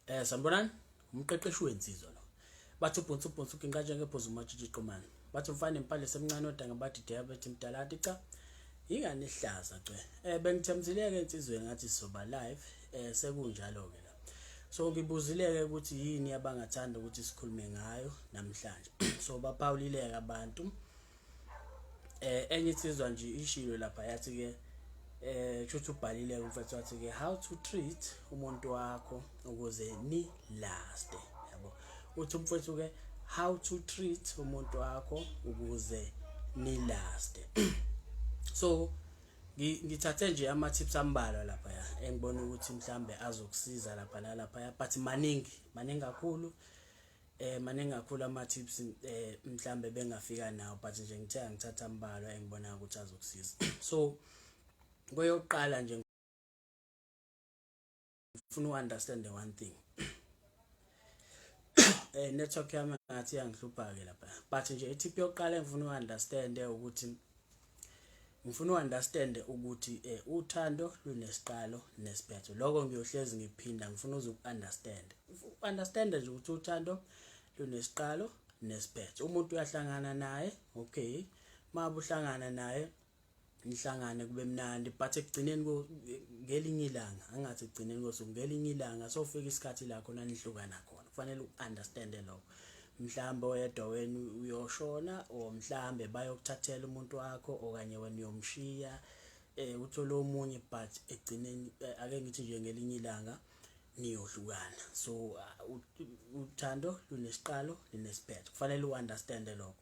Sanibonani, umqeqeshi wensizwa lo. Bathi ubhonsi ubhonsi uginqa njengebhozi umatshitshi qomane. Bathi umfana impala semncane odanga bathi diabetes mdala athi cha. Ingane ihlaza cwe. Bengithembisile-ke insizweni ngathi sizoba live sekunjalo-ke la. So ngibuzile-ke ukuthi yini abangathanda ukuthi sikhulume ngayo namhlanje. So baphawulile-ke abantu. Enye insizwa nje ishilo lapha yathi ke kushuthi ubhalile umfethu wathi ke how to treat umuntu wakho ukuze ni last, yabo. Uthi umfethu ke how to treat umuntu wakho ukuze ni last. So ngithathe nje ama tips ambalwa lapha ya engibona ukuthi mhlambe azokusiza lapha nalapha ya, but maningi maningi kakhulu, maningi kakhulu ama tips mhlambe bengafika nawo, but nje ngithe angithatha ambalwa engibona ukuthi azokusiza. So kweyokuqala nje ngifuna u-understand the one thing. Network yami ngathi iyangihlupha ke lapha, but nje i-tip yokuqala engifuna u-understand ukuthi ngifuna u-understand ukuthi uthando lunesiqalo nesiphetho. Lokho ngiyohlezi ngiphinda, ngifuna uze u-understand understand nje ukuthi uthando lunesiqalo nesiphetho. Umuntu uyahlangana naye, okay, mabe uhlangana naye nihlangane kube mnandi, but ekugcineni ngelinye ilanga, angathi ekugcineni kosuku, ngelinye ilanga sofika isikhathi la khona nihlukana khona. Kufanele u-understand lokho. Mhlambe oyedwa wenu uyoshona, or mhlambe bayokuthathela umuntu wakho, okanye wena uyomshiya uthole omunye, but ekugcineni ake ngithi nje ngelinye ilanga niyohlukana. So uthando lunesiqalo linesiphetho, kufanele u-understand lokho,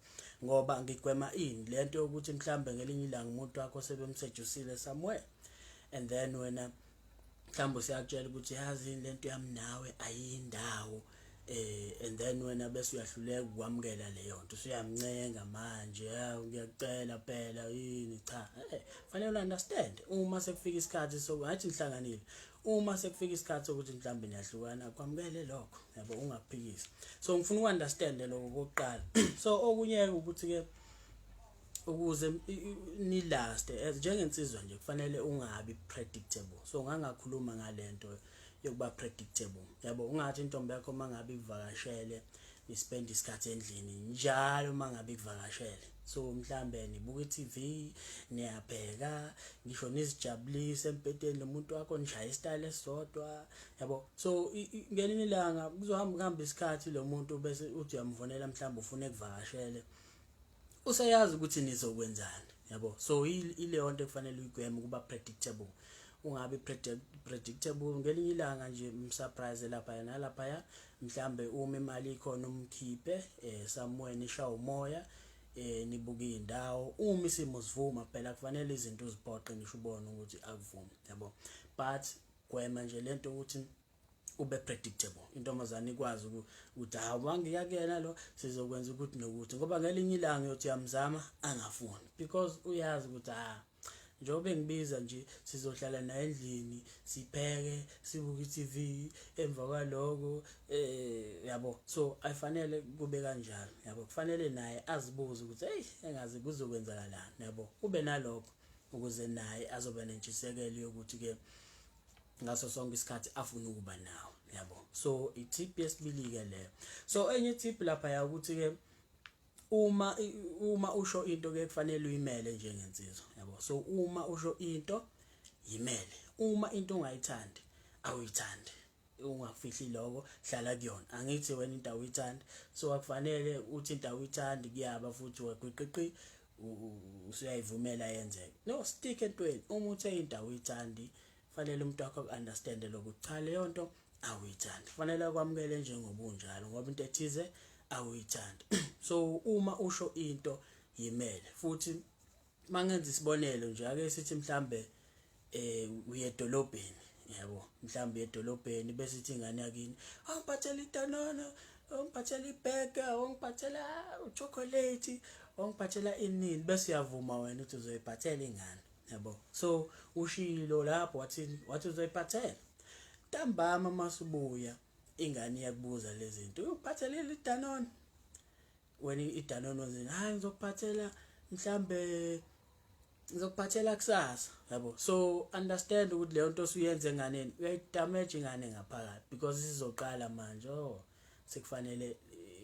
ngoba ngigwema ini lento yokuthi mhlambe ngelinye ilanga umuntu wakho sebemsejusile somewhere and then wena mhlawumbe usiyakutshela ukuthi yazi lento yami nawe ayindawo, and then wena bese uyahluleka ukwamukela leyo nto, usuyamncenga manje, ngiyakucela phela yini. Cha, fanele understand uma sekufika isikhathi sokuthi nihlanganile, uma sekufika isikhathi sokuthi mhlawumbe niyahlukana, kwamukele lokho, yabo, ungaphikisi. So ngifuna uku-understand lokho kokuqala. So okunye ukuthi ke ukuze ni-last as njengensizwa nje kufanele ungabi predictable. So ngangakhuluma ngalento yokuba predictable, yabo. Ungathi intombi yakho mangabe ikuvakashele ni-spend isikhathi endlini njalo mangabe ikuvakashele, so mhlambe nibuka i-TV, niyapheka, ngisho nizijabulise embhedeni nomuntu wakho, nishaya isitayela esisodwa, yabo. So ngelinye ilanga kuzohamba kuhamba isikhathi, lo muntu bese uthi uyamfonela mhlawumbe ufuna ekuvakashele, useyazi ukuthi nizokwenzani, yabo. So ileyo nto ekufanele uyigweme, ukuba predictable. Ungabi predictable. Ngelinye ilanga nje m-surprise lapha nalapha, mhlambe uma imali ikhona umkhiphe somewhere, nishawa umoya, nibuke indawo uma isimo sivuma. Phela kufanele izinto uziphoqe ngisho ubone ukuthi akuvumi, yabo, but gwema nje lento ukuthi ube predictable, intombazane ikwazi ukuthi hawu, mangiya kuyena lo sizokwenza ukuthi nokuthi, ngoba ngelinye ilanga uyothi uyamzama angafuni because uyazi ukuthi ah, njengoba engibiza nje sizohlala naye endlini, sipheke, sibuke i-TV emva kwaloko, yabo. So ayifanele kube kanjalo, yabo. Kufanele naye azibuze ukuthi hey, engazi kuzokwenzakalani, yabo. Ube nalokho ukuze naye azoba nentshisekelo yokuthi ke ngaso sonke isikhathi afuna ukuba nawo, yabo. So i-tip yesibili ke leyo. So enye tip lapha ya ukuthi ke uma usho into ke kufanele uyimele njengensizwa, yabo. So uma usho into, yimele. Uma into ungayithandi, awuyithandi, ungafihli lokho, hlala kuyona. Angithi wena into awuyithandi, so akufanele uthi into awuyithandi kuyaba futhi wagwiqiqi usuyayivumela yenzeke. No, stick entweni. Uma uthe into awuyithandi, fanele umuntu wakho aku-understand lokho, cha, leyo nto awuyithandi, fanele akwamukele njengobunjalo ngoba into ethize awuyithandi. So uma usho into, yimele. Futhi mangenza isibonelo nje, ake sithi mhlambe uye edolobheni, yabo, mhlambe uye edolobheni bese ithi ingane yakini, "Awungiphathela iDanone, awungiphathela i-burger, awungiphathela u-chocolate, awungiphathela inini," bese uyavuma wena uthi uzoyiphathela ingane, yabo. So ushilo lapho wathini? Wathi uzoyiphathela. Ntambama masubuya ingane iyakubuza lezi zinto, "Uphathelile iDanone?" Wena iDanone wenzeni? "Hayi, ngizokuphathela mhlambe." Ngizokuphathela kusasa, yabo. So understand ukuthi leyo nto osuyenze enganeni uyayidamage ingane ngaphakathi, because isizoqala manje, oh, sekufanele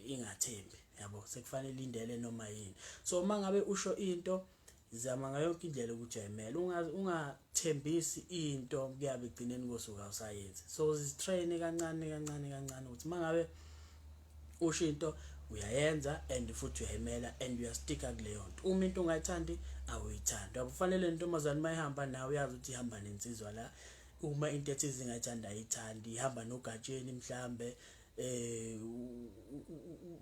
ingathembi, yabo, sekufanele indele noma yini. So uma ngabe usho into, zama ngayo yonke indlela ukuthi uyayimela. Ungathembisi into kuyabe egcineni kosuku awusayenzi. So zitrain kancane kancane kancane ukuthi uma ngabe usho into uyayenza and futhi uyayimela and uyasticka kuleyo nto. Uma into ungayithandi, awuyithandi, yabo. Kufanele intombazane mayihamba nawe uyazi ukuthi ihamba nensizwa la. Uma into ethize ingayithandi, ayithandi. Ihamba nogatsheni mhlambe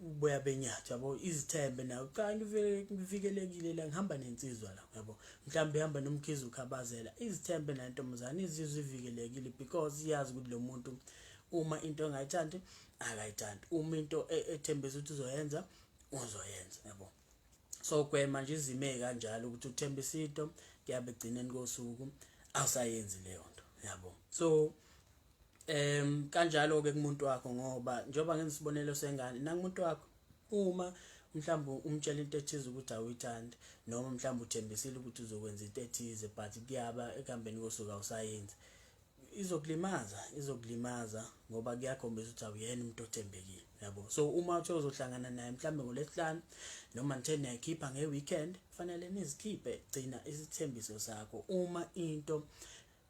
uboya benyathi, yabo. Izithembe nawe, cha, ngivikelekile la, ngihamba nensizwa la, yabo. Mhlawumbe ihamba noMkhize ukhabazela, izithembe nayo intombazane, izizwe ivikelekile because iyazi ukuthi lo muntu uma into engayithandi, akayithandi, uma into ethembisa ukuthi uzoyenza, uzoyenza, yabo. So gwema nje izimo ezikanjalo ukuthi uthembisa into kuyabe egcineni kosuku awusayenzi leyo nto, yabo. So kanjalo ke kumuntu wakho, ngoba njengoba ngenza isibonelo sengane, nakumuntu wakho uma mhlawumbe umtshela into ethize ukuthi awuyithandi, noma mhlawumbe uthembisile ukuthi uzokwenza into ethize, but kuyaba ekuhambeni kosuku awusayenzi, izokulimaza, izokulimaza, ngoba kuyakhombisa ukuthi awuyena umuntu othembekile, yabo. So uma uthe uzohlangana naye mhlawumbe ngoLwesihlanu noma nithe niyayikhipha nge-weekend, kufanele nizikhiphe. Gcina isithembiso sakho. Uma into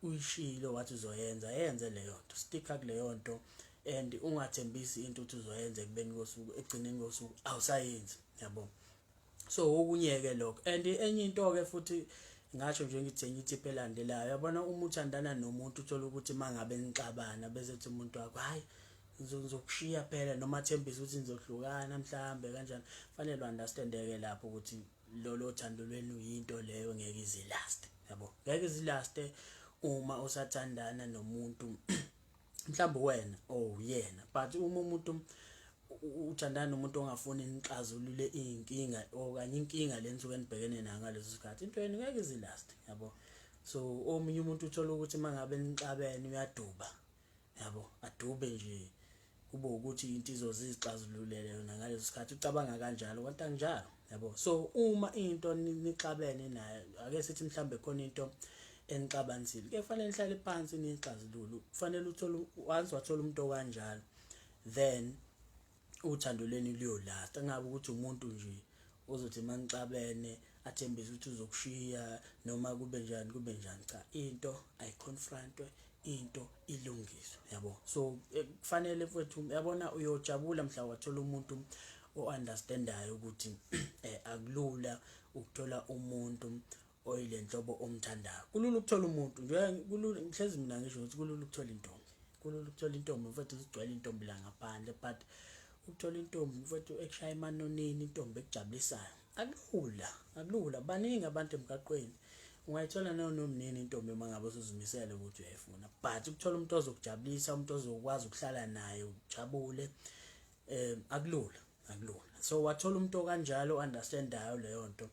uyishilo wathi uzoyenza, yenze leyo nto, sticka kuleyo nto and ungathembisi into uthi uzoyenza ekubeni kosuku, ekugcineni kosuku awusayenzi, yabo. So okunye-ke lokho. And enye into-ke futhi ngasho nje ngithi enye itip elandelayo, yabona, uma uthandana nomuntu uthola ukuthi uma ngabe nixabana bese ethi umuntu wakho, "Hhayi, ngizokushiya phela," noma athembise ukuthi nizohlukana mhlambe kanjani, fanele u-understand-ke lapho ukuthi lolo thando lwenu yinto leyo ngeke ize last, yabo. Ngeke izilaste uma usathandana nomuntu mhlawumbe wena or uyena, but uma umuntu uthandana nomuntu ongafuni nixazulule iy'nkinga okanye inkinga le nisuke nibhekene nayo ngaleso sikhathi, into yenu ngeke izilast, yabo. So omunye umuntu uthola ukuthi uma ngabe nixabene uyaduba, yabo, adube nje, kube ukuthi into izozixazululele yona ngaleso sikhathi, ucabanga kanjalo, kanti akunjalo, yabo. So uma into nixabene naye, ake sithi mhlambe khona into enixabanisile, ke kufanele nihlale phansi niyixazulule. Kufanele uthole, once wathola umuntu okanjalo, then uthando lwenu luyolasta. Kungabe ukuthi umuntu nje ozothi manixabene athembise ukuthi uzokushiya noma kube njani kube njani. Cha, into ayiconfrontwe, into ilungiswe, yabo. So kufanele mfowethu, yabona, uyojabula mhla wathola umuntu o-understandayo ukuthi akulula ukuthola umuntu oyilenhlobo omthandayo. Kulula ukuthola umuntu nje, kulula. Ngihlezi mina ngisho ukuthi kulula ukuthola intombi, kulula ukuthola intombi, mfowethu, zigcwele intombi la ngaphandle, but ukuthola intombi, mfowethu, ekushaya emanonini, intombi ekujabulisayo, akulula, akulula. Baningi abantu emgaqweni, ungayithola noma nini intombi uma ngabe usuzimisele ukuthi uyayifuna, but ukuthola umuntu ozokujabulisa, umuntu ozokwazi ukuhlala naye ujabule, akulula, akulula. So wathola umuntu okanjalo, understandayo leyo nto,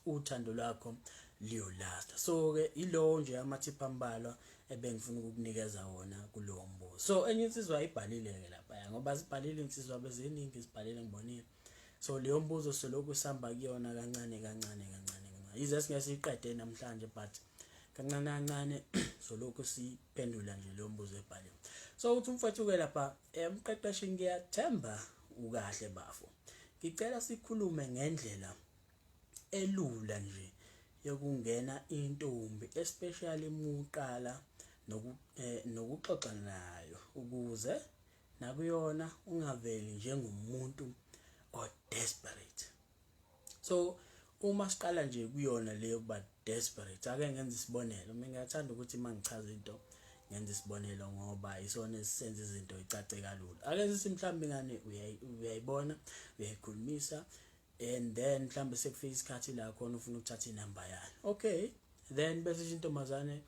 uthando lwakho liyolasta. So ke ilowo nje amathiphu ambalwa ebengifuna ukukunikeza wona kulowo mbuzo. So enye insizwa ibhalile ke lapha, ngoba zibhalile insizwa beziningi, zibhalile, ngibonile. So leyo mbuzo solokhu sihamba kuyona kancane kancane kancane kancane, yize singeke siyiqede namhlanje, but kancane kancane solokhu siphendula nje leyo mbuzo ebhaliwe. So uthi umfowethu-ke lapha, "Mqeqeshi, ngiyathemba ukahle bafo. Ngicela sikhulume ngendlela elula nje yokungena intombi, especially muqala nokuxoxa nayo, ukuze nakuyona ungaveli njengomuntu o-desperate." So uma siqala nje kuyona leyo kuba desperate, ake ngenze isibonelo. Mina ngiyathanda ukuthi uma ngichaza into ngenze isibonelo, ngoba isona esisenza izinto icace kalula. Ake sithi mhlawumbe ingane uyayibona, uyayikhulumisa, and then mhlawumbe sekufika isikhathi la khona ufuna ukuthatha inamba yayo. Okay, then bese intombazane,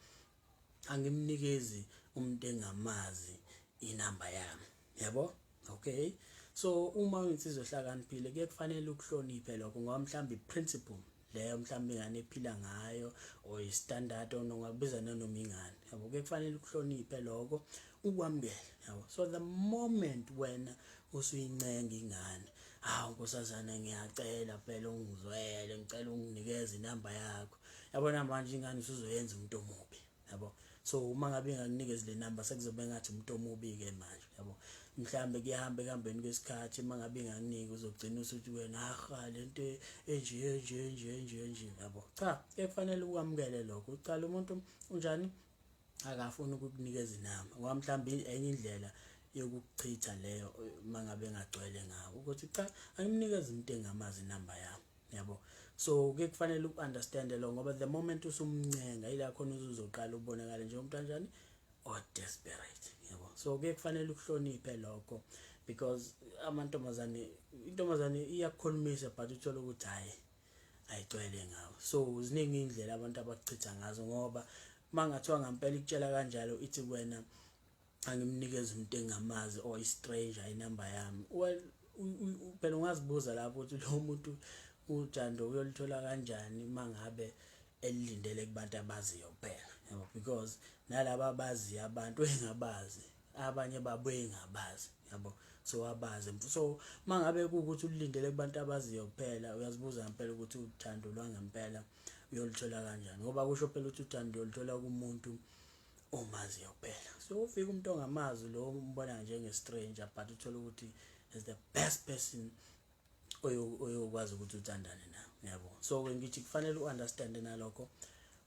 "Angimnikezi umuntu engamazi inamba yami," yabo. Okay, so uma uyinsizwa ehlakaniphile, kuye kufanele ukuhloniphe lokho, ngoba mhlawumbe i-principle leyo mhlawumbe ingane ephila ngayo or i-standard or ungakubiza nanoma ingane, yabo. Kuye kufanele ukuhloniphe lokho, ukwamukele, yabo. So the moment wena usuyincenga ingane, "Hawu nkosazana, ngiyacela phela ungizwele, ngicela unginikeze inamba yakho," Yabona manje ingane usuzoyenza umuntu omubi, yabo. So uma ngabe ingakunikeza le number, sekuzobe ngathi umuntu omubi ke manje, yabo. Mhlambe kuyahamba ekuhambeni kwesikhathi, uma ngabe ingakuniki, uzogcina usuthi wena, "Aha, lento enje enje enje enje enje," yabo. Cha, kufanele ukwamukele lokho. Cha, lo muntu unjani, akafuni ukukunikeza inamba, ngoba mhlawumbe enye indlela yokukuchitha leyo uma ngabe engagcwele ngawo ukuthi, "Cha, angimnikeze umuntu engamazi inamba yami," yabo. So ke kufanele uku-understand lo, ngoba the moment usumncenga, ila khona uzoqala ubonakale njengomuntu kanjani, o desperate, yabo. So ke kufanele ukuhloniphe lokho, because amantombazane, intombazane iyakukhulumisa, but uthola ukuthi hayi, ayigcwele ngawo. So ziningi indlela abantu abakuchitha ngazo, ngoba mangathiwa ngempela ikutshela kanjalo, ithi kuwena, "Angimnikeze umuntu engamazi or i-stranger inamba yami," well, phela ungazibuza lapho ukuthi lo muntu uthando uyolithola kanjani mangabe elilindele kubantu abaziyo kuphela, yabo? Because nalaba abaziyo, abantu engabazi, abanye babo engabazi, yabo. So abazi, so mangabe kuukuthi ulindele kubantu abaziyo kuphela, uyazibuza ngempela ukuthi uthando lwangempela uyolithola kanjani, ngoba kusho phela ukuthi uthando uyolithola kumuntu omaziyo kuphela. So ufika umuntu ongamazi lo, umbona njenge-stranger, but uthola ukuthi is the best person oyokwazi ukuthi uthandane naye, yabo. So ke ngithi kufanele u-understand nalokho,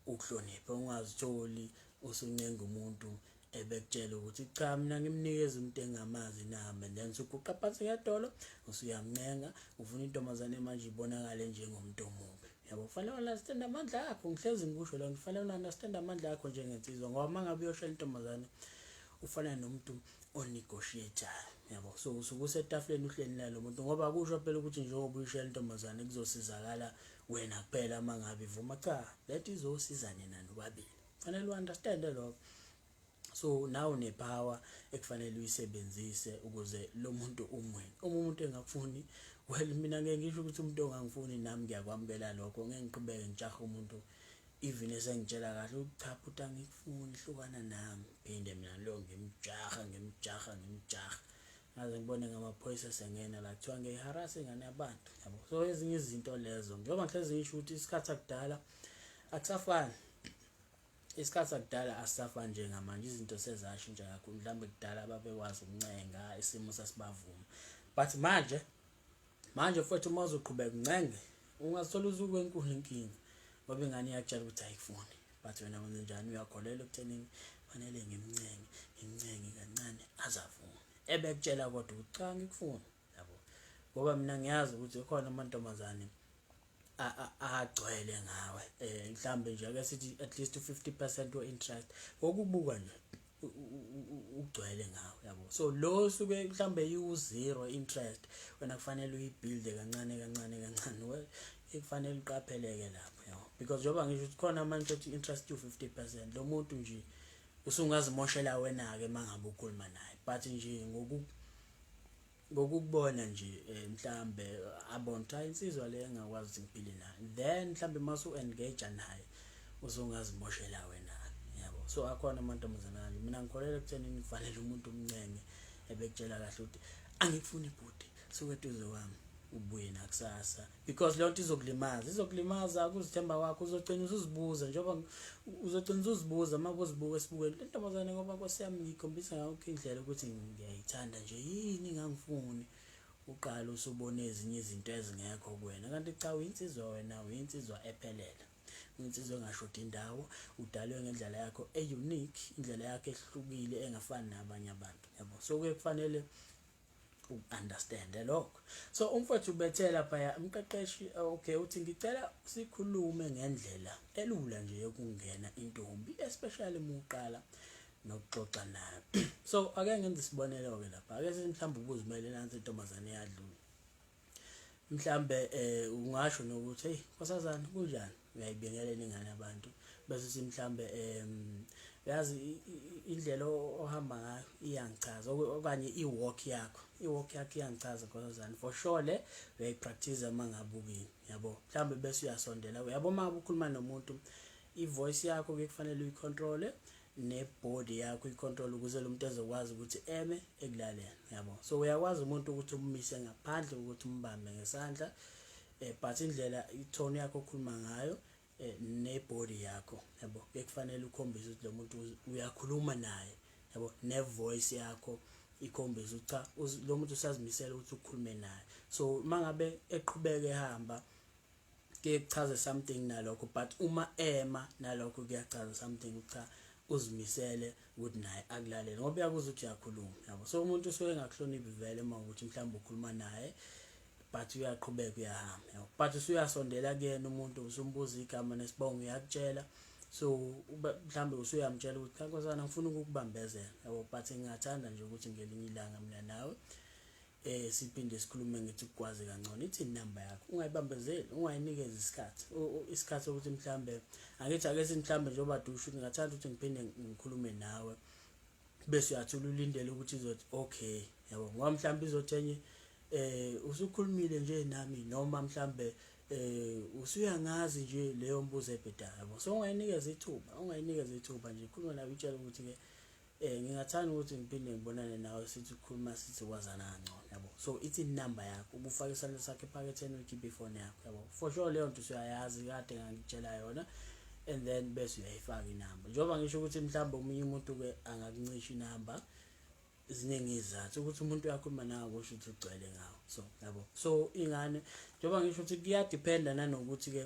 ukuhloniphe, ungazitholi usuncenga umuntu ebekutshela ukuthi, "Cha, mina ngimnikeza umuntu engamazi nami," and then usuguqa phansi ngedolo, usuyamncenga, ufuna intombazane manje ibonakale njengomuntu omubi, yabo. Kufanele understand amandla akho. Ngihlezi ngikusho la, kufanele understand amandla akho njengensizwa, ngoba uma ngabe uyoshela intombazane, ufana nomuntu o-negotiate-ayo, yabo. So usuke usetafuleni, uhleli nalo muntu, ngoba kusho phela ukuthi njengoba uyishela intombazane, kuzosizakala wena kuphela uma ngabe ivuma. Cha, lento izosiza nina nobabili, kufanele u-understand lokho. So nawe une-power ekufanele uyisebenzise ukuze lo muntu umwine. Uma umuntu engakufuni, well, mina ngeke ngisho ukuthi umuntu ongangifuni, nami ngiyakwamukela lokho. Ngeke ngiqhubeke ngijahe umuntu even esengitshela kahle ukuthi, "Cha bhuti, angikufuni, hlukana nami." Phinde mina lo ngimjaha, ngimjaha, ngimjaha, ngaze ngibone ngamaphoyisa sengena la, kuthiwa ngiyi-harass ingane yabantu, yabo. So ezinye izinto lezo, njengoba ngihlezi ngisho ukuthi isikhathi sakudala akusafani, isikhathi sakudala asisafani njengamanje, izinto sezashintsha kakhulu. Mhlawumbe kudala babekwazi ukuncenga, isimo sasibavuma, but manje futhi uma uzoqhubeka uncenge, ungazithola usukwenkulu inkinga, ngoba ingane iyakutshela ukuthi ayikufuni, but wena wenze njani? Uyakholelwa ekuthenini fanele ngimncenge, ngimncenge kancane azavume, ebekutshela kodwa ukuthi, "Cha, ngikufuni," yabo. Ngoba mina ngiyazi ukuthi khona amantombazane agcwele ngawe, mhlambe nje ake sithi at least 50% we-interest ngokubuka nje, ugcwele ngawe, yabo. So lo suke mhlambe iwu-zero interest, wena kufanele uyi-build kancane kancane kancane. Well, kufanele uqapheleke lapho, yabo, because njengoba ngisho ukuthi khona manje ethi interest u-50%, lo muntu nje usungazimoshela wena-ke uma ngabe ukhuluma naye, but nje ngokukubona nje, mhlambe abona ukuthi hayi, insizwa le engakwazi ukuthi ngiphile nayo, then mhlambe mase u-engage naye, usungazimoshela wena, yabo. So akhona amantombazane kanje. Mina ngikholelwa ekuthenini kufanele umuntu umncenge ebekutshela kahle ukuthi, "Angikufuni bhuti, suke eduze kwami, ubuye nakusasa," because leyo nto izokulimaza, izokulimaza ukuzithemba kwakho. Uzogcina usuzibuza, njengoba uzogcina usuzibuza uma kuzibuka esibukweni, "Le ntombazane, ngoba nkosi yami ngiyikhombisa ngakho indlela ukuthi ngiyayithanda nje, yini ngangifuni?" Uqala usubona ezinye izinto ezingekho kuwena, kanti cha, uyinsizwa wena, uyinsizwa ephelele, uyinsizwa engashodi indawo, udalwe ngendlela yakho e-unique, indlela yakho ehlukile, engafani nabanye abantu, yabo. So kuye kufanele uku-understand lokho. So umfowethu ubethe laphaya, umqeqeshi, okay, uthi, "Ngicela sikhulume ngendlela elula nje yokungena intombi, especially uma uqala nokuxoxa nayo." So ake ngenze isibonelo-ke lapha. Ake sithi mhlawumbe ubuzimele, nansi intombazane eyadlula, mhlambe ungasho nokuthi, "Hey nkosazana, kunjani?" Uyayibingelela ingane yabantu, bese sithi mhlambe, "Yazi indlela ohamba ngayo iyangichaza," okanye i-walk yakho iyangichaza nkosazana, for sure le uyayi-practice uma ngabe ukini, yabo. Mhlambe bese uyasondela, yabo. Uma ngabe ukhuluma nomuntu, i-voice yakho ke kufanele uyi-control, ne-body yakho uyi-control, ukuze lo muntu ezokwazi ukuthi eme ekulalela, yabo. So uyakwazi umuntu ukuthi ummise ngaphandle kokuthi umbambe ngesandla, but indlela, i-tone yakho okhuluma ngayo. Nebody yakho, yabo, kufanele ukhombise ukuthi lo muntu uyakhuluma naye, yabo, ne-voice yakho ikhombise ukuthi cha, lo muntu usazimisela ukuthi ukhulume naye. So mangabe eqhubeka ehamba, kuye kuchaze something nalokho, but uma ema nalokho kuyachaza something, cha, uzimisele ukuthi naye akulalele ngoba uyakuzwa ukuthi uyakhuluma, yabo. So umuntu usuke engakuhloniphi vele uma ukuthi mhlawumbe ukhuluma naye but uyaqhubeka uyahamba, yabo, but usuyasondela kuyena umuntu, usumbuza igama nesibongo, uyakutshela. So mhlawumbe usuyamtshela ukuthi cha, nkosana, ngifuna ukukubambezela, yabo, but ngingathanda nje ukuthi ngelinye ilanga mina nawe siphinde sikhulume, ngithi ukwazi kangcono. Ithi inamba yakho, ungayibambezeli, ungayinikezi isikhathi, isikhathi sokuthi mhlambe angithi ake sithi mhlambe njengoba dusho ngingathanda ukuthi ngiphinde ngikhulume nawe, bese uyathula ulindele ukuthi izothi okay, yabo, ngoba mhlambe izothi enye usukhulumile nje nami, noma mhlambe usuyangazi nje leyo mbuzo ebhedayo, yabo. So ungayinikeza ithuba, ungayinikeza ithuba nje, khuluma nawe, itshela ukuthi ke ngingathanda ukuthi ngiphinde ngibonane nawe, sithi ukukhuluma, sithi kwazana kangcono, yabo. So ithi inamba yakho, ubufaka isandla sakho ephaketheni, uyikhiphe ifoni yakho, yabo. For sure leyo nto usuyayazi, kade ngangitshela yona, and then bese uyayifaka inamba. Njengoba ngisho ukuthi mhlawumbe omunye umuntu ke angakuncisha inamba, ziningi izizathu ukuthi umuntu uyakhuluma nawe kusho ukuthi ugcwele ngawo, so yabo. So ingane, njengoba ngisho ukuthi kuyadependa nanokuthi ke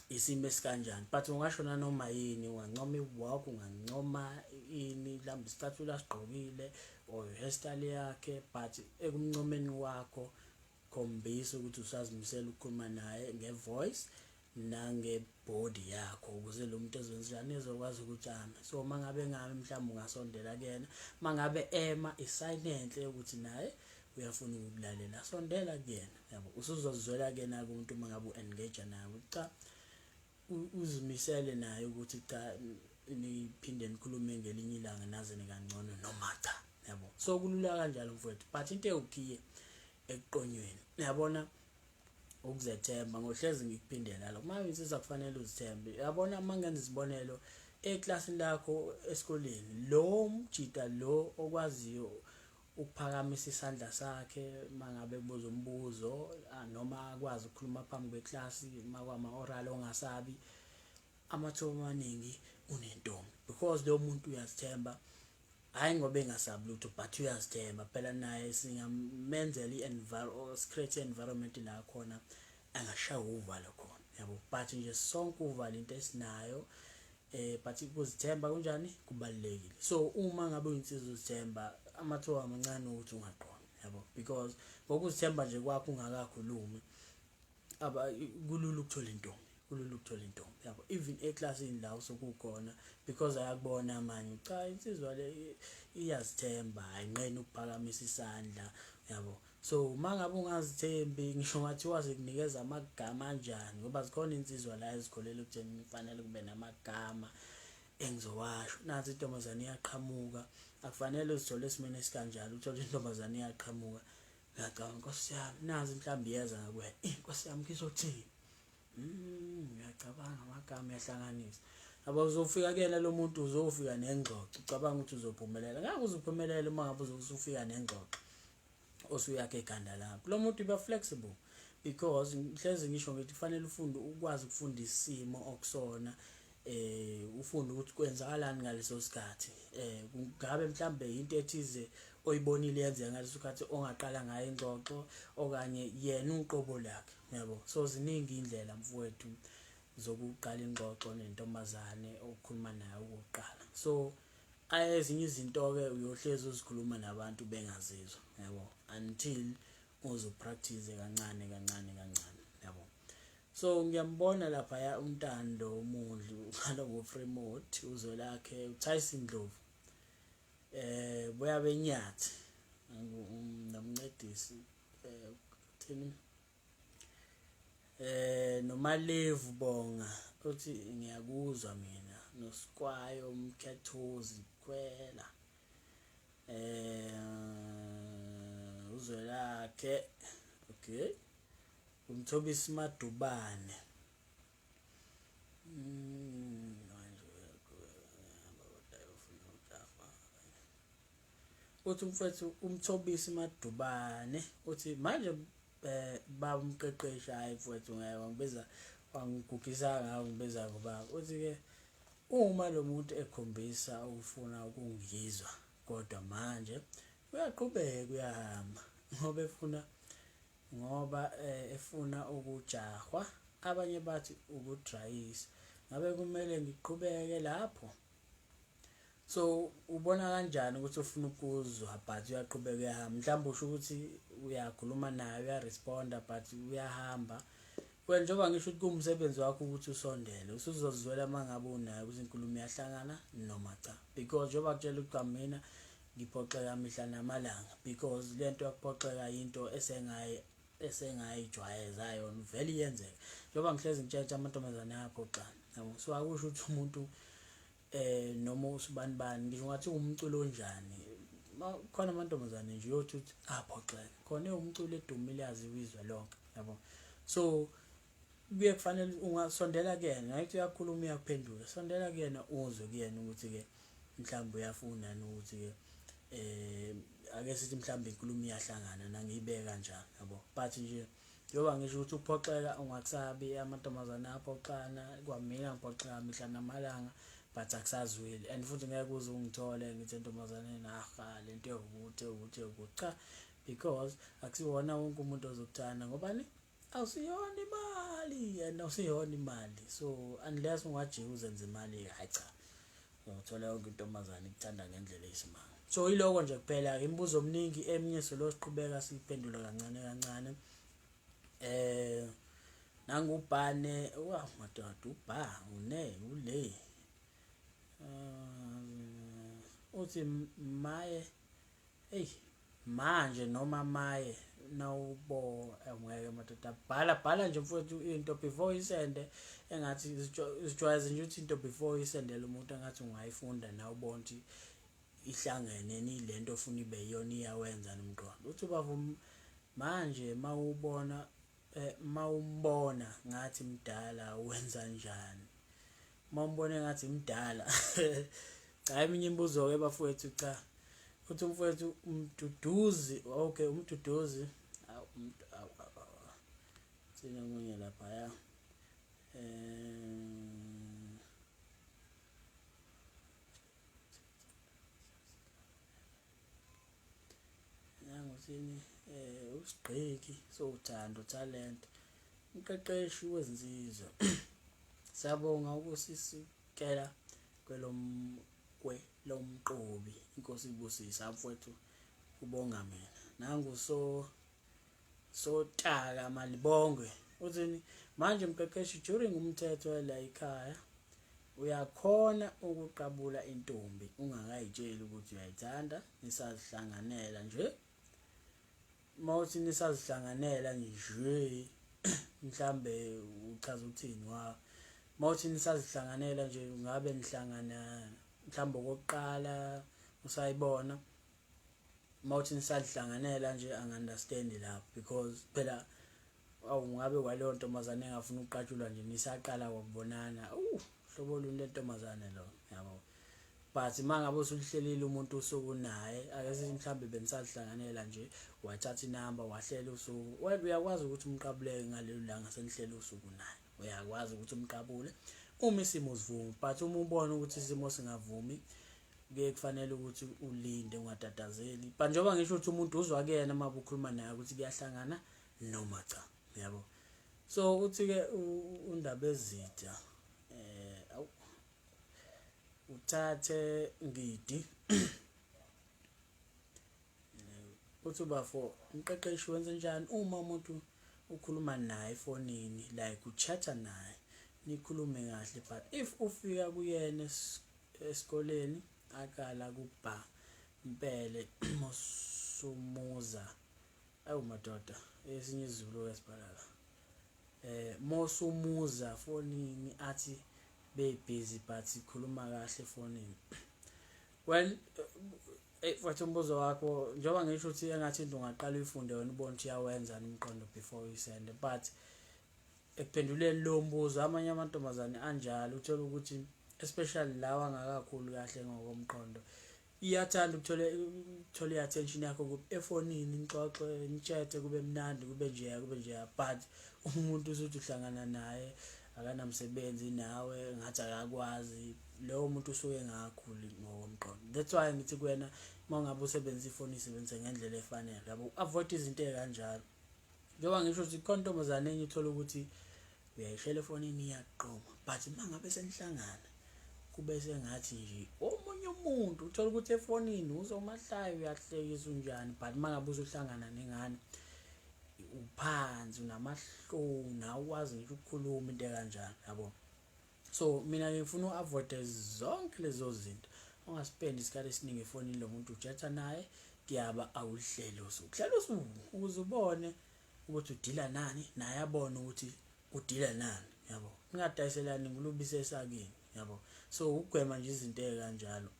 isimo esikanjani, but ungasho nanoma yini, ungancoma i-walk, ungancoma ini, mhlawumbe isicathulo asigqokile or hairstyle yakhe, but ekumncomeni kwakho khombisa ukuthi usazimisela ukukhuluma naye nge-voice nange-body yakho, ukuze lo muntu ezokwenzenjani, ezokwazi ukuthi ame. So uma ngabe ngami mhlawumbe ungasondela kuyena, uma ngabe ema, isayini enhle yokuthi naye uyafuna ukukulalela. Sondela kuyena, yabo, usuzozizwela kuyena umuntu uma ngabe u-engage naye ukuthi cha, uzimisele naye ukuthi cha, niphinde nikhulume ngelinye ilanga naze nikangcono noma cha, yabo. So kulula kanjalo, mfowethu, but into ewukhiye ekuqonyweni, uyabona, ukuzethemba. Ngohlezi ngikuphindela lokho, uma insizwa kufanele uzithembe, uyabona. Uma ngenza isibonelo, eklasini lakho esikoleni, lo mjida lo okwaziyo ukuphakamisa isandla sakhe mangabe kubuza umbuzo, noma akwazi ukukhuluma phambi kweklasi makwama oral, ongasabi, amathuba amaningi unentombi, because lo muntu uyazithemba. Hhayi ngoba engasabi lutho, but uyazithemba phela naye. Singamenzela i-create i-environment la khona angashaya uvalo khona, yabo, but nje sonke uvalo into esinayo, but ukuzithemba kunjani, kubalulekile. So uma ngabe uyinsizwa uzithemba, amathuba amancane ukuthi ungaqomi, yabo, because ngokuzithemba nje kwakho ungakakhulumi, aba kulula ukuthola intombi, kulula ukuthola intombi, yabo, even eklasini la usukukhona, because ayakubona amanye, cha, insizwa le iyazithemba, ayinqeni ukuphakamisa isandla, yabo. So uma ngabe ungazithembi, ngisho ngathiwa sikunikeza amagama anjani, ngoba zikhona insizwa la ezikholelwa ekutheni kufanele kube namagama engizowasho, nansi intombazane iyaqhamuka. Akufanele uzithole esimeni esikanjalo, uthole intombazane iyaqhamuka, uyacabanga, nkosi yami, nazi mhlawumbe iyeza ngakuwena, nkosi yami, ngizothini? Uyacabanga amagama, uyahlanganisa, yabo. Uzofika kuyena lo muntu, uzofika nengxoxo, ucabanga ukuthi uzophumelela, ngeke uzuphumelele uma ngabe usufika nengxoxo osuyakhe ekhanda lakho. Lo muntu iba flexible, because ngihlezi ngisho ngithi kufanele ufunde, ukwazi ukufunda isimo okusona, ufunde ukuthi kwenzakalani ngaleso sikhathi, kungabe mhlambe into ethize oyibonile yenzeka ngaleso sikhathi ongaqala ngayo ingxoxo, okanye yena uqobo lakhe, yabo. So ziningi indlela, mfowethu, zokuqala ingxoxo nentombazane okhuluma nayo okokuqala. So ezinye izinto-ke uyohlezi uzikhuluma nabantu bengazizwa, yabo, until uze upractice kancane kancane kancane, yabo. So ngiyambona laphaya uNtando Mundli, uqala ngo-Fremont, uzwe lakhe uTyson Ndlovu, boya benyathi, nomncedisi, thini, noMalevu Bonga, uthi ngiyakuzwa mina, noSikwayo Mkhethozi Khwela, uzwe lakhe, okay, uMthobisi Madubane. Manje uthi umfethu uMthobisi Madubane uthi manje baba umqeqeshi, hayi mfowethu, ngeke wangibiza. Wangigugisa ngako ngibiza ngobaba. Uthi-ke uma lo muntu ekhombisa ukufuna ukungizwa kodwa manje uyaqhubeka uyahamba ngoba efuna ngoba eh, efuna ukujahwa abanye bathi ukudrayisa ngabe kumele ngiqhubeke lapho so ubona kanjani ukuthi ufuna ukuzwa but uyaqhubeka uyahamba mhlawumbe usho ukuthi uyakhuluma naye uyaresponda but uyahamba wena njengoba ngisho ukuthi kuwumsebenzi wakho ukuthi usondele usuzozizwela uma ngabe unayo ukuthi inkulumo iyahlangana noma cha because njengoba kutshela ukuthi mina ngiphoxeka mihla namalanga because lento yokuphoxeka into esengayi esengayijwayeza yona vele iyenzeka njengoba ngihlezi ngitshentsha amantombazane ayaphoxana yabo so akusho ukuthi umuntu eh noma usibani bani ngisho ngathi umculo onjani khona amantombazane nje uyothi uthi aphoxeka khona umculo edumile yaziwa izwe lonke yabo so kuye kufanele ungasondela kuyena nayithi uyakhuluma uyakuphendula sondela kuyena uzwe kuyena ukuthi ke mhlawumbe uyafuna ukuthi ke eh ake sithi mhlawumbe inkulumo iyahlangana nangiyibeka kanjani yabo but nje njengoba ngisho ukuthi ukuphoxeka ungakusabi amantombazane aphoxana kwamina ngiphoxeka mihla namalanga but akusazweli and futhi ngeke uze ungithole ngithi entombazaneni aha lento ewukuthi ewukuthi ewukuthi cha because akusiwona wonke umuntu ozokuthanda ngobani awusiyona imali and awusiyona imali so unless ungajika uzenze imali hayi cha uzothola yonke intombazane ikuthanda ngendlela eyisimanga so iloko nje kuphela imibuzo omningi eminye solo siqhubeka siyiphendula kancane kancane eh nangubhane wa madoda ubha une ule uthi maye Eyi manje noma maye nawubo ngeke madoda bhala bhala nje mfowethu into before uyisende engathi zijwayeze nje ukuthi into before uyisendele umuntu engathi ungayifunda nawe ubona ukuthi ihlangene ni lento ofuna ibe iyona iyawenza nomqondo uthi ubaba manje mawubona eh, mawumbona ngathi mdala wenza njani mawumbona ngathi mdala cha eminye imibuzo ke bafowethu cha uthi umfowethu umduduzi okay umduduzi thina omunye lapha ya eh nanguthini eh usigqiki sothando talent umqeqeshi wezinsizwa siyabonga ukusisikela kwelomqobi inkosi ibusise mfowethu ubonga mina nangu so sotaka malibongwe uthini manje mqeqeshi during umthetho la ekhaya uyakhona ukuqabula intombi ungakayitsheli ukuthi uyayithanda nisazihlanganela nje mawuthi nisazihlanganela nje mhlambe uchaza ukuthini wa mawuthi nisazihlanganela nje ngabe nihlangana mhlambe okokuqala usayibona mawuthi nisadihlanganela nje angi-understand lapho because phela awu ngabe kwaleyo ntombazane engafuna ukuqatshulwa nje nisaqala kwakubonana uh hlobo luni lentombazane lo yabo but uma ngabe usulihlelile umuntu usuku naye ake sithi mhlawumbe benisadihlanganela nje wathatha inamba wahlela usuku well uyakwazi ukuthi umqabuleke ngalelo langa senihlele usuku naye uyakwazi ukuthi umqabule uma isimo sivuma but uma ubona ukuthi isimo singavumi kuye kufanele ukuthi ulinde ungatatazeli but njengoba ngisho ukuthi umuntu uzwa kuyena uma ukhuluma naye ukuthi kuyahlangana noma cha yabo so uthi ke undaba ezitha eh uthathe ngidi uthi ubafo umqeqeshi wenze njani uma umuntu ukhuluma naye efonini like uchatha naye nikhulume kahle but if ufika kuyena esikoleni akala kubha mpele mosumuza awu madoda esinye izulu esibhala la eh mosumuza fonini athi be busy but ikhuluma kahle fonini well eh mfowethu umbuzo wakho njengoba ngisho ukuthi engathi into ungaqala uyifunde wena ubone ukuthi iyawenza umqondo before uyisende but ekuphenduleni lo mbuzo amanye amantombazane anjalo uthola ukuthi especially lawa angakakhuli kahle ngokomqondo iyathanda ukuthola ukuthola i-attention yakho efonini nixoxe nitshethe kube mnandi kube njeya kube njeya but umuntu usuthi uhlangana naye Akanamsebenzi nawe, ngathi akakwazi lowo muntu usuke engakhuli ngokomqondo. That's why ngithi kuwena uma ungabe usebenzisa ifoni isebenzise ngendlela efanele yabo, avoid izinto ey'kanjalo. Njengoba ngisho ukuthi khona intombazane enye uthole ukuthi uyayishela efonini iyaqoma, but uma ngabe senihlangana kube sengathi nje omunye umuntu uthola ukuthi efonini uzomahlaya uyahlekisa unjani, but uma ngabe usuhlangana nengane uphansi unamahloni awukwazi ngisho ukukhuluma into ekanjalo yabo. So mina ngifuna u-avoide zonke lezo zinto, ungaspendi isikhathi esiningi efonini lo muntu ujetha naye kuyaba awuhlele usuku, hlela usuku ukuze ubone ukuthi udila nani naye abone ukuthi udila nani yabo, ningadayiselani ngulubisi esakini yabo. So ukugwema nje izinto ezikanjalo.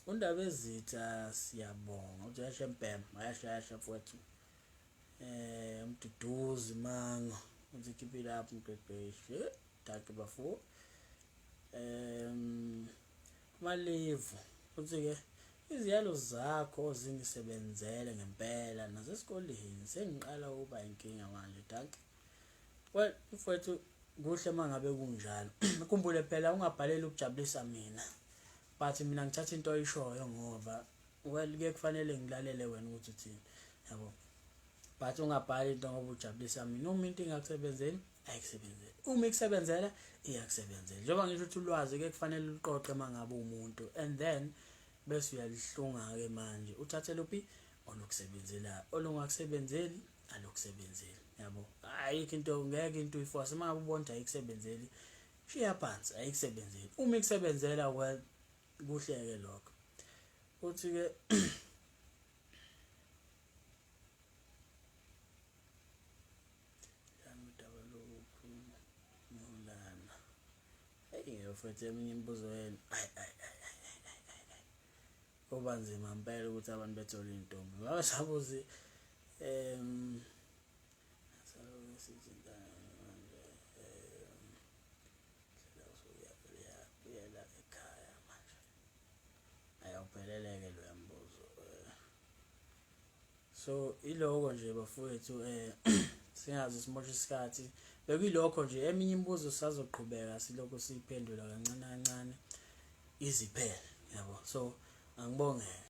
Undaba ezitha siyabonga uthi yasha mpema yasha yasha mfowethu. Mduduzi Mango uthi keep it up mqeqeshi. Dankie bafo. Malevu uthi ke iziyalo zakho zingisebenzele ngempela nasesikoleni sengiqala ukuba inkinga manje. Dankie. Well mfowethu kuhle mangabe kunjalo. Khumbule phela ungabhaleli ukujabulisa mina. But mina ngithatha into oyishoyo ngoba well kuye kufanele ngilalele wena ukuthi uthini yabo. But ungabhali into ngoba ujabulisa mina. Uma into ingakusebenzeli ayikusebenzeli. Uma ikusebenzela iyakusebenzela. Njengoba ngisho ukuthi ulwazi ke kufanele uluqoqe mangabe umuntu and then bese uyalihlunga ke manje uthathe luphi olukusebenzelayo olungakusebenzeli alukusebenzeli yabo. Ayikho into ngeke into uyiforce uma ngabe ubona ukuthi ayikusebenzeli shiya phansi ayikusebenzeli. Uma ikusebenzela well kuhle ke lokho. Uthi ke udaba lokukhululana. Eyi mfethu eminye imibuzo yenu ayi ayi ayi ayi ayi kuba nzima impela ukuthi abantu bethole iy'ntombi babesabuzi saloke sithintana manje hlela usuyabuyela ekhaya manje ayawupheleleke loya mbuzo. So iloko nje bafowethu singaze simoshe isikhathi bekuyilokho nje. Eminye imibuzo sisazoqhubeka silokhu siyiphendula kancane kancane iziphele yabo. So angibonge.